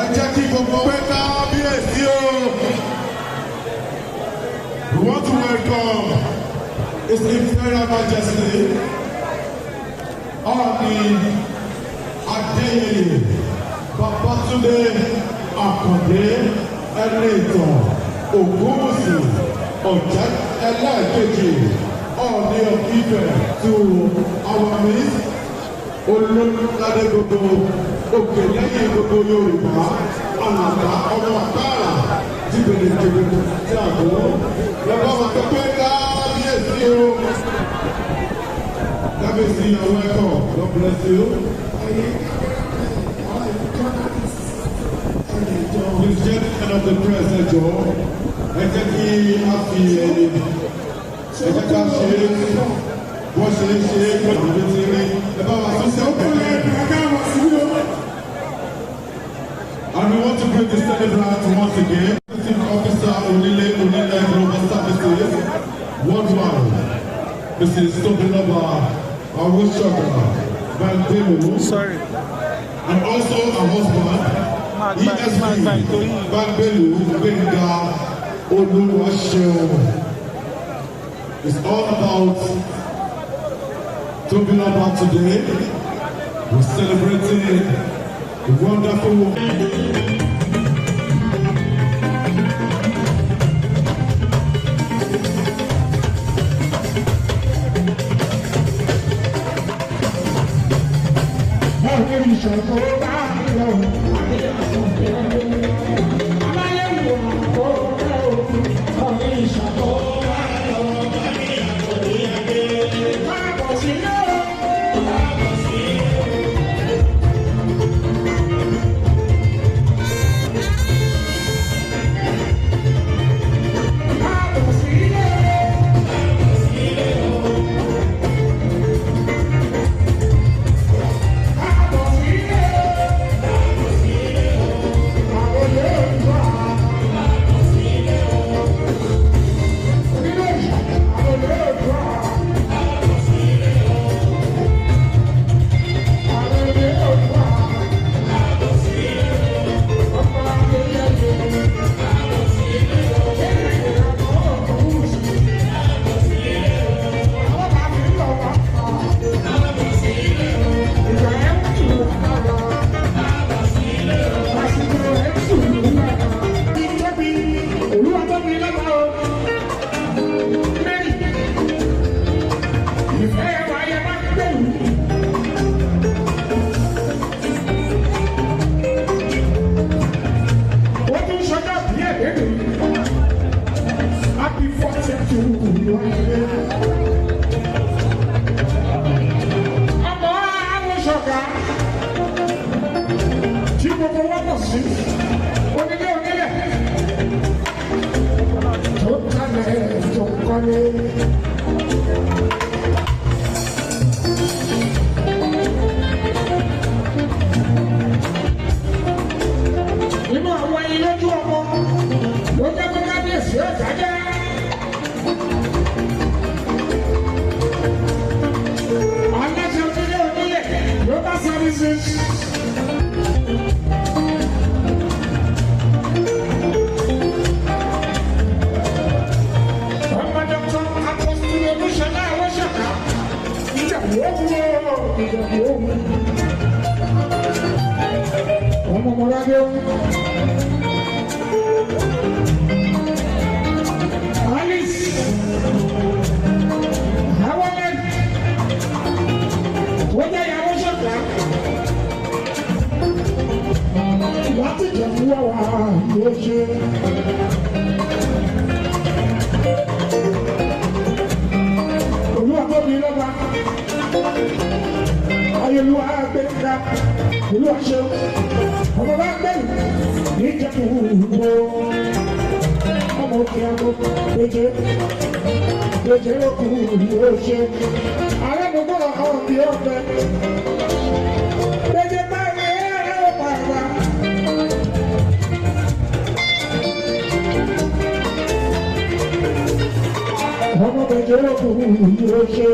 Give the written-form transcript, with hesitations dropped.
Ẹ jẹ́ kí gbogbo pé kábíyèsí o. We want to welcome His Imperial Majesty Ọọ̀ni Adéyẹyè Babátúndé Àkàndé Ẹniìtàn Ògúnwùsì Ọ̀jẹ́ ẹlẹ́ẹ̀kejì, Ọọ̀ni of Ifẹ̀, to our midst, olólùládé gbogbo òkè lẹ́yìn gbogbo Yorùbá, Àlàbá ọmọ àkàrà jìbìlì jìbìlì tí a gbọ́ lọ́wọ́ wọn tó pé kábíyèsí o. Kábíyèsí, you are welcome. God bless you. Ẹ̀yin àwọn journalist, ẹ̀lẹ́jọ́. Please, gentlemen of the press, ẹ jọ̀ọ́, ẹ jẹ́ kí a fi ẹni, ẹ jẹ́ ká ṣe é wọ́n ṣe é ṣe é pẹ̀lú bí ti rí. Ẹ bá wa tún sẹ́kẹ̀ẹ́. And we want to bring the celebrant once again, Executive Officer, Onile Onile Global Services Worldwide, Mrs. Tobiloba Awoshoga Bamgbelu. Sorry. And also her husband, ESP Bamgbelu Gbenga Oluwaseun. It's all about Tobiloba today. We're celebrating the wonderful woman. Ìṣòro bá lọ. Aláyẹ̀wò àkókò ọ̀rẹ́ ìṣòro bá lọ. Káàbọ̀ sílé o. Káàbọ̀ sílé o. Káàbọ̀ sílé o. Káàbọ̀ sílé o. Káàbọ̀ sílé o. Káàbọ̀ sílé o. Àwọn olóògbà. Káàbọ̀ sílé o. Onílé ìṣàkóso àwọn olóògbà. Káàbọ̀ sílé o. Àwọn olóògbà. Káàbọ̀ sílé o. Ọmọ ayẹyẹ. Káàbọ̀ sílé o. Káàbọ̀ sílé o. Àwọn bàbá mi lọ wá. Káàbọ̀ sílé o. Ìgbà ẹ̀ ń tù wá lára. Káàbọ̀ sílé o. Àsìkò ẹ̀ ń tù wá lára. Tóbi, Olúwa tóbi lọ́ba o. Mary, ìfẹ́ wa yẹ bá gbẹ̀rù. Wọ́n tún ṣọjọ́ bí ẹ̀ lẹ́nu. Happy 40th to you. Ọmọ àwọn ṣọ̀gá tí gbogbo wa mọ̀ sí onílé onílẹ̀ tó ń talẹ̀ tó ń kọ́lé. Inú àwọn ẹyin lójú ọmọ ló jẹ́ pé kábíyèsí ọ̀jájá. Aláṣẹ onílé onílẹ̀ Global Services. Ọmọ Dr. Apostle Olúṣọlá Awóṣọ̀ká. Ìjàmbá òwú o, ìjàmbá òwú. Ọmọ Mọ́ládé o. Alice. Àwọn tó jẹ́ ìyàwó ṣọ̀ká. Láti jẹ̀mú wá wá ló ṣe. Olúwa tóbi lọ́ba. Ayélujára gbẹ̀ngà. Olúwa ṣe. Ọmọ bá gbẹ̀rù níjẹ̀kú wo. Ọmọ òkè àgbo méje. Méje ló kù ló ṣe. Ààrẹ mo gbọ́dọ̀ àwọn òbí ọ̀fẹ́. Méje báyìí ẹ̀rọ bàbá. Ọmọ méje ló kù ló ṣe.